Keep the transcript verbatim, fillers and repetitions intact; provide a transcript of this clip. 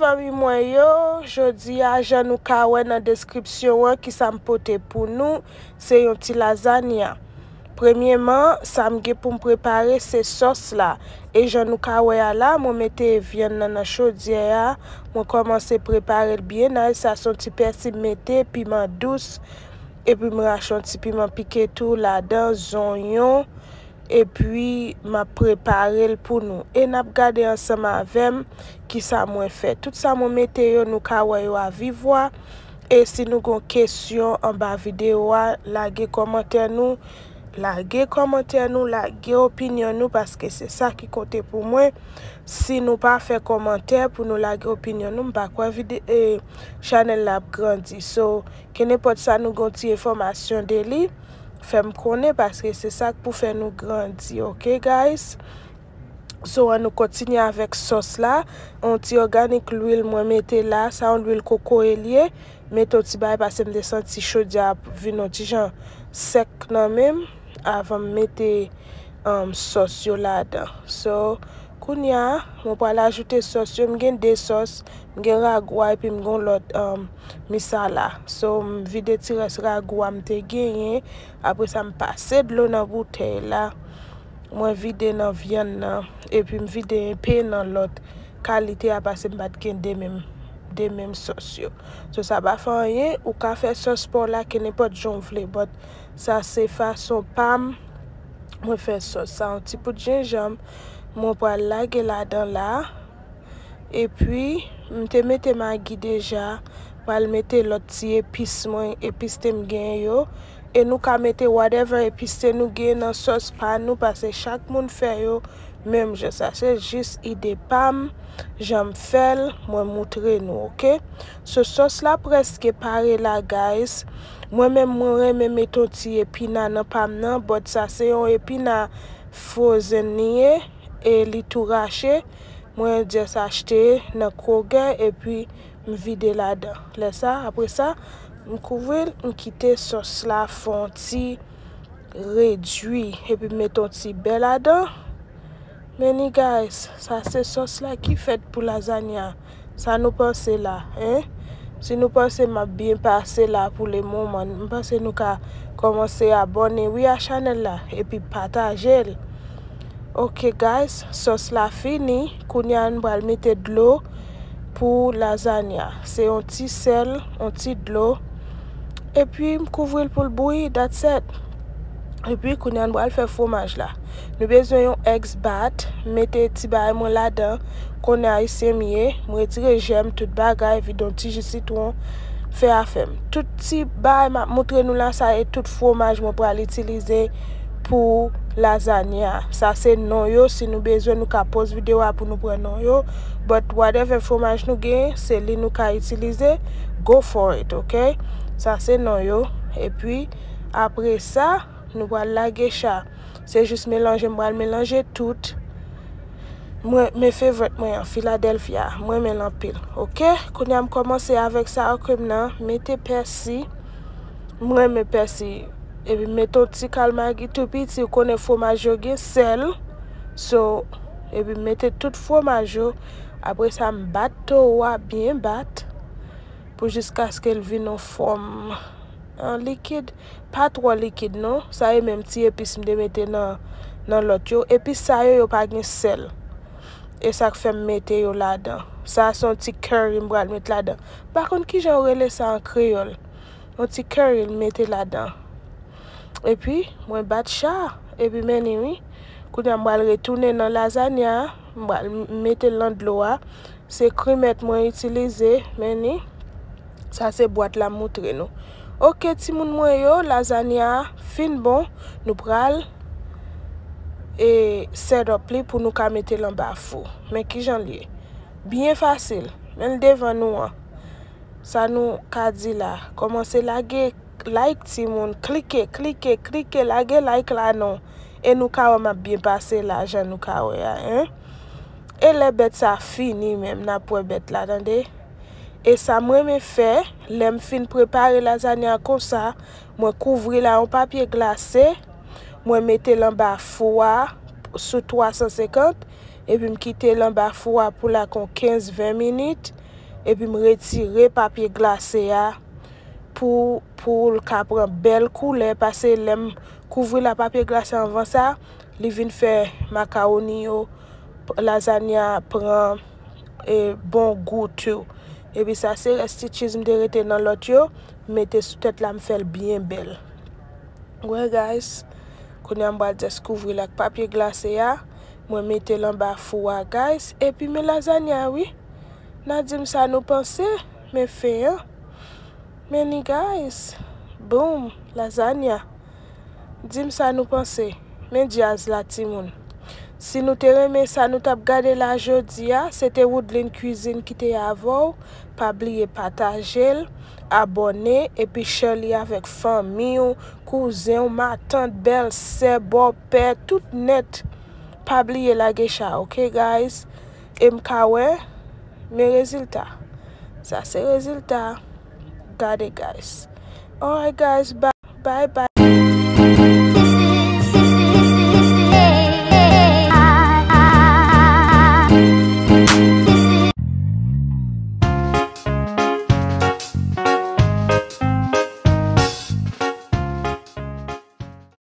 Fanmi mwen yo, jodi a, jan nou ka wè nan deskripsyon an, kisa m pote pou nou, se yon ti lazanya. Premyeman, sa m gen pou m prepare, se sòs la. E jan nou ka wè a la, mwen mete vyann nan nan chodyè a, mwen kòmanse prepare l byen nice. Sa se yon ti pèsi m mete, piman dous, epi m rache yon ti piman pike tou ladan, zonyon, epi m ap prepare l pou nou. E n ap gade ansanm avè m kisa mwen fè. Tout sa mwen mete yo, nou ka wè yo a viv vwa. E si nou gon kesyon anba videyo a, lage kòmantè nou, lage kòmantè nou, lage opinyon nou, paske se sa ki konte pou mwen. Si nou pa fè kòmantè pou nou lage opinyon nou, m pa kwè vide-, e, chanèl la ap grandi. So, kenenpòt sa nou gon ti enfòmasyon de li, fè m konnen, paske se sa k pou fè nou grandi, ok, guys? So, an nou kontinye avèk sòs la. Yon ti òganik lwil mwen mete la, sa yon lwil kokoye l ye. Mete yon ti bagay, paske m te santi chodyè a ap vin yon ti jan sèk nan men m avan m mete, um, sòs yo ladan. So, kounye a, mwen pral ajoute sòs yo. M gen de sòs, m gen ragou a epi m gen lòt, um, misala. So, m vide ti rès ragou a m te genyen. Apre sa, m pase dlo nan boutèy la. Mwen vide nan vyann nan, epi m vide enpe nan lòt kalite a, paske m pa t gen de menm, de menm sòs yo. So, sa pa fè anyen, ou ka fè sòs pa w la kenenpòt jan w vle, but sa se fason pa m, mwen fè sòs. Sa yon ti poud jenjanm, mwen pral lage ladan la. Epi, m te mete magi deja, pral mete lòt ti epis mwen, epis te m genyen yo. E nou ka mete whatever epis te nou genyen nan sòs pa nou, paske chak moun fè yo menm jan. Sa se jis ide pa m, jan m fè l, mwen moutre nou, ok? So, sòs la prèske pare la, guys. Mwen menm, mwen renmen mete yon ti epina nan pa m nan, but sa se yon epina frozen li ye, e li tou rache. Mwen just achte nan Kroger epi m vide ladan. Lè sa, apre sa, m kouvri l, m kite sòs la fè yon ti redui, epi m mete yon ti bè ladan. Men ni guys, sa se sòs la ki fèt pou lazanya. Sa nou panse la, en? Si nou panse m ap byen pase la pou le moman, m panse nou ka kòmanse abòne, wi, a chanèl la, epi pataje l. Ok, guys, sòs la fini. Kounye a, nou pral mete dlo pou lazanya. Se yon ti sèl, yon ti dlo. Epi, m kouvri l pou l bouyi, that's it. Epi, kounye a, nou pral fè fwomaj la. Nou bezwen yon eggs bat, mete ti bagay mwen ladan, konnen ayisyen m ye, m retire jèm, tout bagay, vide yon ti ji sitwon, fè afè m. Tout ti bagay m ap moutre nou la, sa e tout fwomaj mwen pral itilize pou lazanya. Sa se non yo, si nou bezwen, nou ka poz videyo a pou nou pran non yo. But whatever fwomaj nou gen, se li nou ka itilize. Go for it, ok? Sa se non yo. Epi, apre sa, nou pral lage cha. Se jis melanje, m pral melanje tout. Mwen, men favorite mwen an, Philadelphia. Mwen renmen l anpil. Ok? Kounye a m kòmanse avèk sour cream nan. Mete pèsi. Mwen renmen pèsi. Epi mete yon ti kal magi tou piti. Ou konnen fwomaj yo gen sèl. So, epi mete tout fwomaj yo. Apre sa, m bat towo a byen bat. Pou jiskaske l vin yon fòm, an likid. Pa twò likid non. Sa e menm ti epis m te mete nan, nan lòt yo. Epis sa yo, yo pa gen sèl. E sa k fè m mete yo ladan. Sa se yon ti curry m pral met ladan. M pa konn kijan yo rele sa an kreyòl. Yon ti curry m mete ladan. Epi, mwen bat cha. Epi men ni wi. Kounye a m pral retounen nan lazanya. M pral mete l nan dlo a. Se kremèt mwen itilize, men ni. Sa se bwat la m moutre nou. Ok, timoun mwen yo, lazanya a fin bon. Nou pral, e, set up li pou nou ka mete l anba fou. Men kijan l ye. Byen fasil. Men l devan nou an. Sa nou ka di la. Kòmanse lage like, timoun. Klike, klike, klike. Lage like la non. E nou ka wè m ap byen pase la, jan nou ka wè a, en. E lè bèt sa fini menm, n ap wè bèt la, tande. E sa m renmen fè, lè m fin prepare lazanya konsa, mwen kouvri l a yon papye glase, mwen mete l anba fou a sou twa san senkant, epi m kite l anba fou a pou l ak yon kenz ven minit. epi m retire papye glase a pou, pou l ka pran bèl koulè, paske lè m kouvri l ak papye glase anvan sa, li vin fè makawoni yo, lazanya pran, e, bon gou tou. Epi sa se rès ti cheese m te rete nan lòt yo, m mete sou tèt la, m fè l byen bèl. Wè, guys, kounye a m pral just kouvri l ak papye glase a. Mwen mete l anba fou a, guys. Epi men lazanya, wi. N a di m sa nou panse, men fen an. Men li, guys. Boom, lazanya. Di m sa nou panse. Men djaz la, timoun. Si nou te renmen sa nou t ap gade la jodi a, se te Woodline Cuisine ki te avè w. Pa bliye pataje l, abòne, epi share li avèk fanmi w, kouzen w, matant, bèlsè, bòpè, tout nèt. Pa bliye lage cha, ok, guys? E m ka wè, men rezilta. Sa se rezilta. Gade, guys. Alright, guys, bye, bye, bye.